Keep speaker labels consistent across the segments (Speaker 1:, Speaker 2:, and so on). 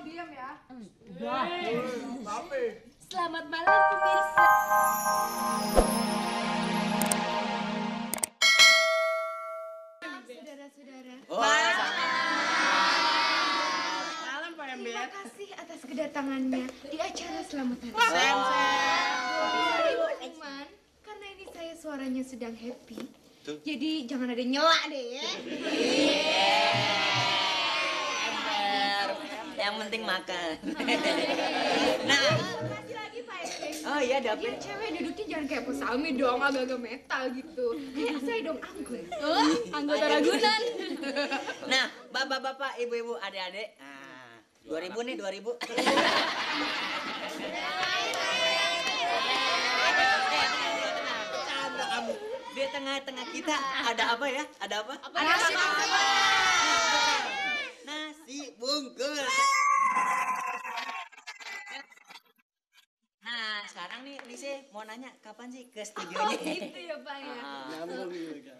Speaker 1: tolong diam ya.
Speaker 2: Udah.
Speaker 3: Tapi.
Speaker 4: Selamat malam pemirsa. Saudara-saudara.
Speaker 2: Malam Pak Ember.
Speaker 4: Terima kasih atas kedatangannya di acara Selamat Hari. Teman, karena ini saya suaranya sedang happy. Jadi jangan ada yang nyela deh ya.
Speaker 5: Yang penting makan. Nah,
Speaker 4: Kasih lagi Pak Rt.
Speaker 5: oh iya dapet.
Speaker 4: Yang cewek duduknya jangan kayak pesalmi dong, agak-agak metal gitu. Kayak saya dong anggun.
Speaker 5: Anggota Ragunan. Nah, bapak-bapak, ibu-ibu, adik-adik. Nah, 2000 nih, 2000. Canda kamu. Di tengah-tengah kita ada apa ya? Ada apa?
Speaker 4: Nasi
Speaker 5: Nasi bungkus. Nah, sekarang nih Lise mau nanya kapan sih ke studionya?
Speaker 4: Oh gitu ya Pak ya.
Speaker 5: Ah.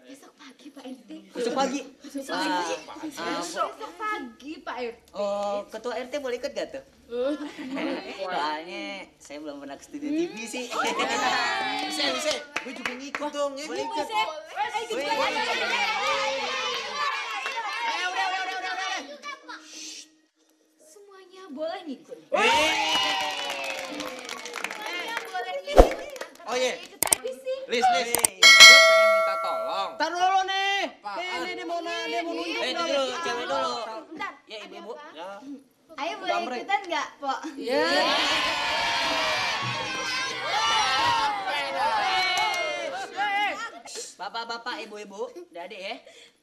Speaker 4: Besok pagi Pak RT.
Speaker 5: Besok pagi.
Speaker 4: Besok pagi Pak RT.
Speaker 5: Oh, ketua RT boleh ikut gak tuh? Soalnya saya belum pernah ke studio TV sih.
Speaker 3: Bisa. Gue juga ngikut dong ya.
Speaker 5: Boleh ikut.
Speaker 4: Semuanya boleh ngikut.
Speaker 3: Oh iya.
Speaker 4: Ikut revisi.
Speaker 3: Lis. Gue pengen minta tolong.
Speaker 2: Taruh dulu nih.
Speaker 3: Apaan?
Speaker 2: Ini mau nunjuk.
Speaker 5: Itu dulu, cewek dulu.
Speaker 4: Bentar.
Speaker 5: Ya, ibu-ibu.
Speaker 3: Ya.
Speaker 4: Ayo boleh ikutan nggak, Po?
Speaker 2: Iya.
Speaker 5: Bapak-bapak, ibu-ibu, adik ya.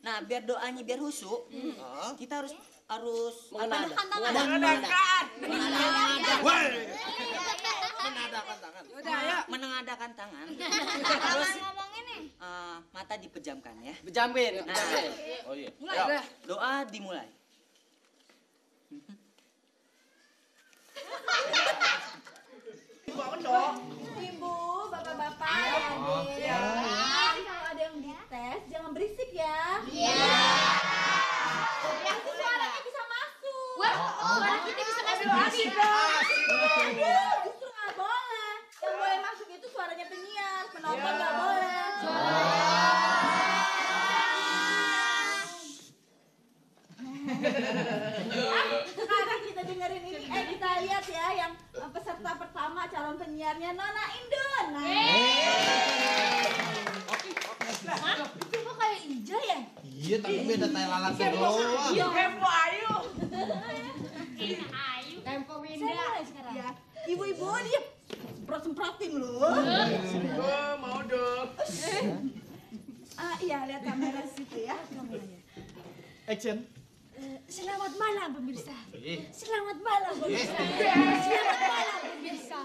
Speaker 5: Nah, biar doanya biar husuk, kita harus
Speaker 3: Menadakan tangan.
Speaker 5: menengadakan tangan. Terus mata dipejamkan ya.
Speaker 2: Bejamin.
Speaker 5: Nah,
Speaker 3: Oh iya.
Speaker 1: Mulai.
Speaker 5: doa dimulai.
Speaker 6: Ibu, bapak-bapak, adik-adik. Kalau ada yang dites, jangan berisik ya. Iya. Yang suaranya bisa masuk.
Speaker 4: Wah, suara kita bisa masuk lagi.
Speaker 6: Justru nggak boleh. Yang boleh masuk itu suaranya penyiar, penonton nggak boleh. Sekarang kita dengerin ini, kita lihat ya yang peserta pertama calon penyiarnya Nona Indun.
Speaker 4: Itu kok kayak Ija ya?
Speaker 3: Iya, tapi beda tai lalatnya doang.
Speaker 2: Tempo ayu.
Speaker 4: Tempo
Speaker 6: Saya
Speaker 4: Winda.
Speaker 6: mulai sekarang. Ya. Ibu-ibu dia semprot-semprotin loh.
Speaker 2: Gue mau dong.
Speaker 6: Iya, lihat kamera situ ya.
Speaker 3: Action.
Speaker 4: Selamat malam pemirsa.
Speaker 3: Ih.
Speaker 4: Selamat malam pemirsa. Selamat malam pemirsa.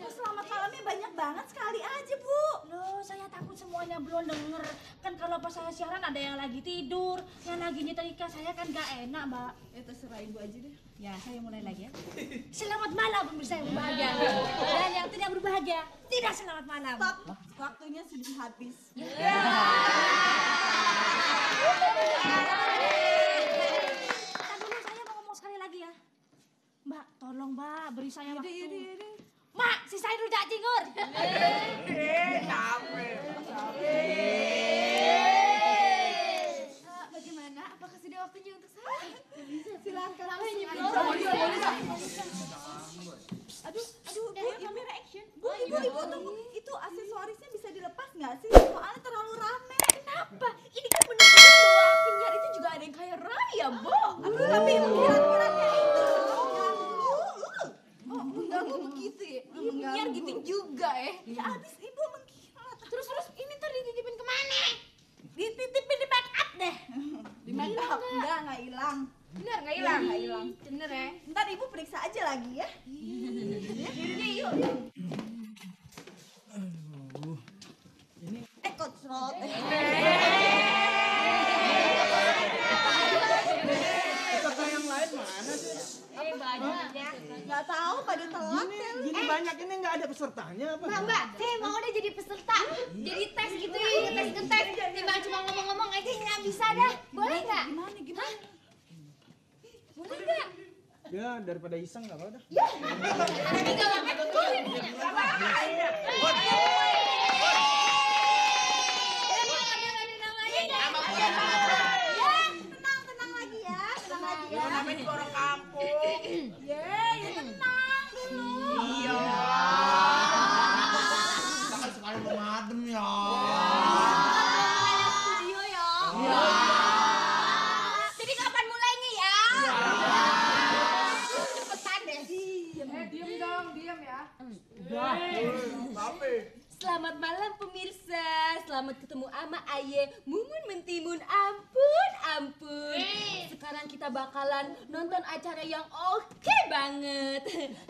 Speaker 6: Oh, selamat malamnya banyak banget sekali aja, Bu.
Speaker 7: Loh, saya takut semuanya belum denger. Kan kalau pas saya siaran ada yang lagi tidur, yang lagi nyetrika, saya kan gak enak, Mbak.
Speaker 6: Ya terserah Ibu aja deh.
Speaker 7: Ya, saya mulai lagi ya. Selamat malam pemirsa yang berbahagia. Dan yang tidak berbahagia, tidak selamat malam.
Speaker 6: Stop. Waktunya sudah habis.
Speaker 7: Ntar dulu saya mau ngomong sekali lagi ya. Mbak, tolong Mbak, beri saya waktu. Mak, sisain rujak cingur.
Speaker 4: Bagaimana? Apakah sudah waktunya untuk saya?
Speaker 6: Silakan langsung aja. Aduh, Bu, kamera action. Bu, Ibu tunggu. Itu aksesorisnya bisa dilepas nggak sih? Soalnya terlalu rame.
Speaker 4: Kenapa? Ini kan menunjukkan bahwa penyiar itu juga ada yang kaya raya, Bo.
Speaker 6: Aduh, tapi kirat-kiratnya itu mengganggu.
Speaker 4: Oh, mengganggu begitu ya? Iya, penyiar gitu juga ya.
Speaker 6: Ya abis Ibu mengkilat.
Speaker 4: Terus ini ntar dititipin kemana?
Speaker 6: Dititipin di backup deh. Di backup? Nggak hilang.
Speaker 4: Bener nggak hilang?
Speaker 6: Nggak hilang.
Speaker 4: Bener ya?
Speaker 6: Ntar Ibu periksa aja lagi ya. Yuk. Kocrot.
Speaker 2: Peserta yang lain mana sih?
Speaker 4: Banyak ya.
Speaker 6: Nggak tahu pada telat ya.
Speaker 2: Gini banyak ini nggak ada pesertanya apa?
Speaker 4: Mbak, saya mau deh jadi peserta. Jadi tes gitu ya, ngetes. Timbang cuma ngomong-ngomong aja nggak bisa dah. Boleh nggak?
Speaker 6: Gimana?
Speaker 4: Boleh nggak?
Speaker 2: Ya daripada iseng nggak apa-apa dah.
Speaker 6: Tenang lagi ya. Tenang lagi ya.
Speaker 2: Namanya juga orang kampung.
Speaker 6: Ya tenang dulu.
Speaker 2: Iya.
Speaker 3: Kita kan sekali mau ngadem ya.
Speaker 6: Studio ya.
Speaker 4: Jadi kapan mulainya ya? Cepetan deh.
Speaker 2: Diam dong, diam ya.
Speaker 1: Selamat malam pemirsa, selamat ketemu ama aye Mumun Mentimun, ampun. Sekarang kita bakalan nonton acara yang oke banget.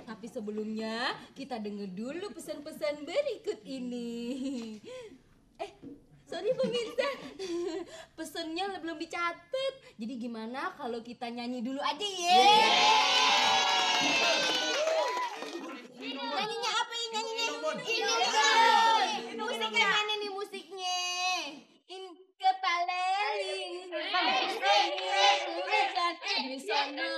Speaker 1: Tapi sebelumnya kita denger dulu pesan-pesan berikut ini. Sorry pemirsa, pesennya belum dicatat. Jadi gimana kalau kita nyanyi dulu aja ya?
Speaker 4: Nyanyinya apa ini? Nyanyinya ini. Musiknya mana nih musiknya?
Speaker 1: In kepaleling di sono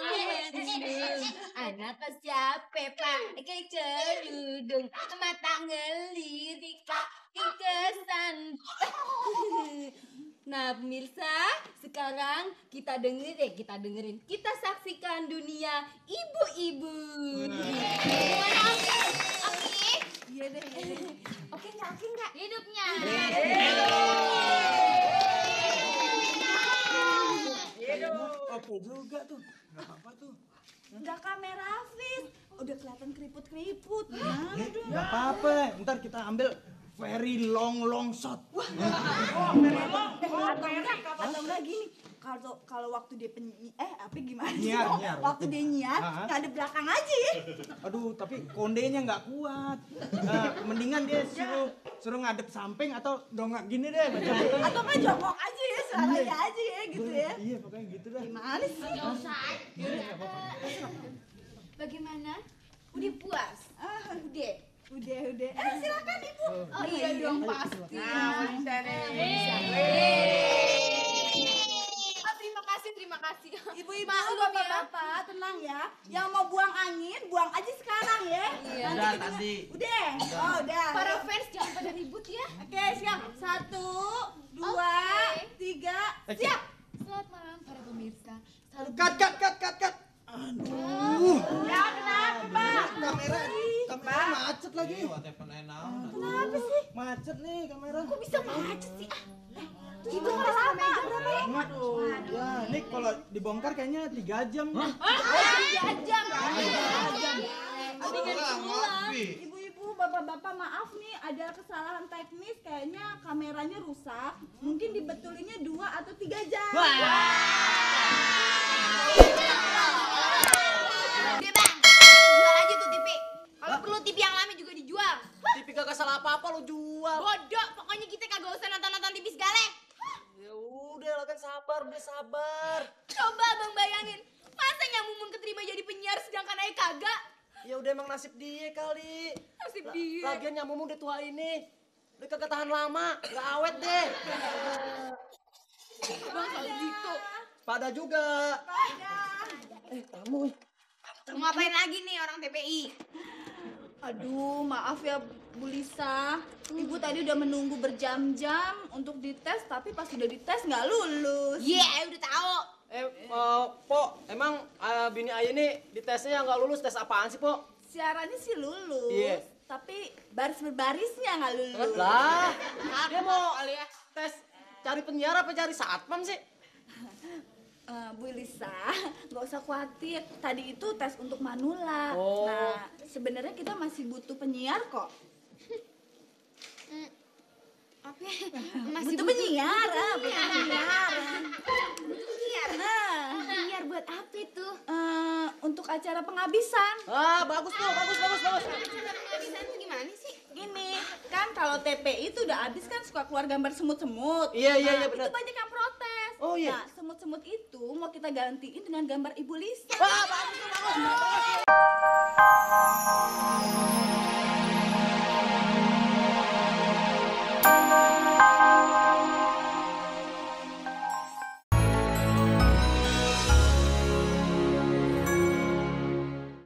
Speaker 1: anak siapa pak kecerudung mata ngelirik kaki kesan. Nah pemirsa, sekarang kita dengerin, kita saksikan dunia ibu-ibu.
Speaker 4: Iya deh. Oke nggak? Hidupnya.
Speaker 2: Oke juga tuh. Nggak apa-apa tuh.
Speaker 6: Udah kamera Fis. Udah kelihatan keriput-keriput.
Speaker 2: Nggak apa-apa. Ntar kita ambil very long shot.
Speaker 6: Atau enggak gini. Kalau waktu dia apa gimana sih?
Speaker 2: Nyiar.
Speaker 6: Waktu dia nyiar, nggak ada belakang aja ya.
Speaker 2: Aduh, tapi kondenya nggak kuat. Mendingan dia suruh ngadep samping atau dongak gini deh.
Speaker 6: Atau nggak jongkok aja ya, suaranya aja ya gitu ya.
Speaker 2: Iya, pokoknya gitu dah.
Speaker 6: Gimana sih?
Speaker 4: Bagaimana? Udah puas? Udah.
Speaker 6: Udah. Silakan Ibu.
Speaker 4: Oh iya dong pasti.
Speaker 2: Nah, bisa nih.
Speaker 4: Terima kasih.
Speaker 6: Ibu-ibu,
Speaker 4: Maklum ya.
Speaker 6: bapak-bapak, tenang ya. Yang mau buang angin, buang aja sekarang ya.
Speaker 4: Iya.
Speaker 3: Udah tadi.
Speaker 6: Udah. Oh, udah.
Speaker 4: Para fans jangan pada ribut ya.
Speaker 6: Oke, siap. 1, 2,
Speaker 4: Oke.
Speaker 6: 3, siap.
Speaker 4: Selamat malam para pemirsa.
Speaker 2: Cut. Aduh.
Speaker 6: Ya, kenapa, Pak?
Speaker 2: Kamera macet lagi.
Speaker 6: Kenapa sih?
Speaker 2: Macet nih kamera.
Speaker 4: Kok bisa macet sih?
Speaker 6: Itu nggak lama, berapa ya?
Speaker 2: Ya, ini kalau dibongkar kayaknya 3 jam.
Speaker 4: 3 jam.
Speaker 6: Ibu-ibu, bapak-bapak, maaf nih, ada kesalahan teknis. Kayaknya kameranya rusak. Mungkin dibetulinnya 2 atau 3 jam.
Speaker 4: Udah bang, jual aja tuh TV. Kalau perlu TV yang lama juga dijual.
Speaker 3: TV kagak salah apa-apa lo jual.
Speaker 4: Bodoh, pokoknya kita kagak usah nonton TV segala.
Speaker 3: Ya udah lah kan sabar.
Speaker 4: Coba abang bayangin, masa Mumun keterima jadi penyiar sedangkan Ayah kagak?
Speaker 3: Ya udah emang nasib dia kali.
Speaker 4: Nasib dia.
Speaker 3: Lagian Nyamumu udah tua ini. Udah kagak tahan lama, nggak awet deh.
Speaker 4: Bang kalau gitu.
Speaker 3: Pada juga. Tamu.
Speaker 4: Mau ngapain lagi nih orang TPI?
Speaker 6: Aduh, maaf ya Bu Lisa. Ibu tadi udah menunggu berjam-jam untuk dites, tapi pas udah dites nggak lulus.
Speaker 4: Iya, udah tahu.
Speaker 3: Po, emang bini Ayah ini di tesnya nggak lulus, tes apaan sih, Po?
Speaker 6: Siarannya sih lulus,
Speaker 3: Iya.
Speaker 6: tapi baris berbarisnya nggak lulus.
Speaker 3: Lah, dia mau tes cari penyiar apa cari satpam sih?
Speaker 6: Bu Lisa, nggak usah khawatir. Tadi itu tes untuk manula.
Speaker 3: Oh.
Speaker 6: Nah, sebenarnya kita masih butuh penyiar kok.
Speaker 4: Apa? Masih
Speaker 6: Butuh penyiar, butuh penyiar.
Speaker 4: penyiar.
Speaker 6: Nah,
Speaker 4: Penyiar buat apa itu?
Speaker 6: untuk acara penghabisan.
Speaker 3: Bagus tuh, bagus.
Speaker 4: Acara penghabisan itu gimana sih?
Speaker 6: Ini kan kalau TPI itu udah habis kan suka keluar gambar semut-semut.
Speaker 3: Iya, benar.
Speaker 6: Itu banyak yang protes.
Speaker 3: Oh, iya.
Speaker 6: Nah, semut-semut itu mau kita gantiin dengan gambar Ibu Lisa.
Speaker 3: Wah, bagus.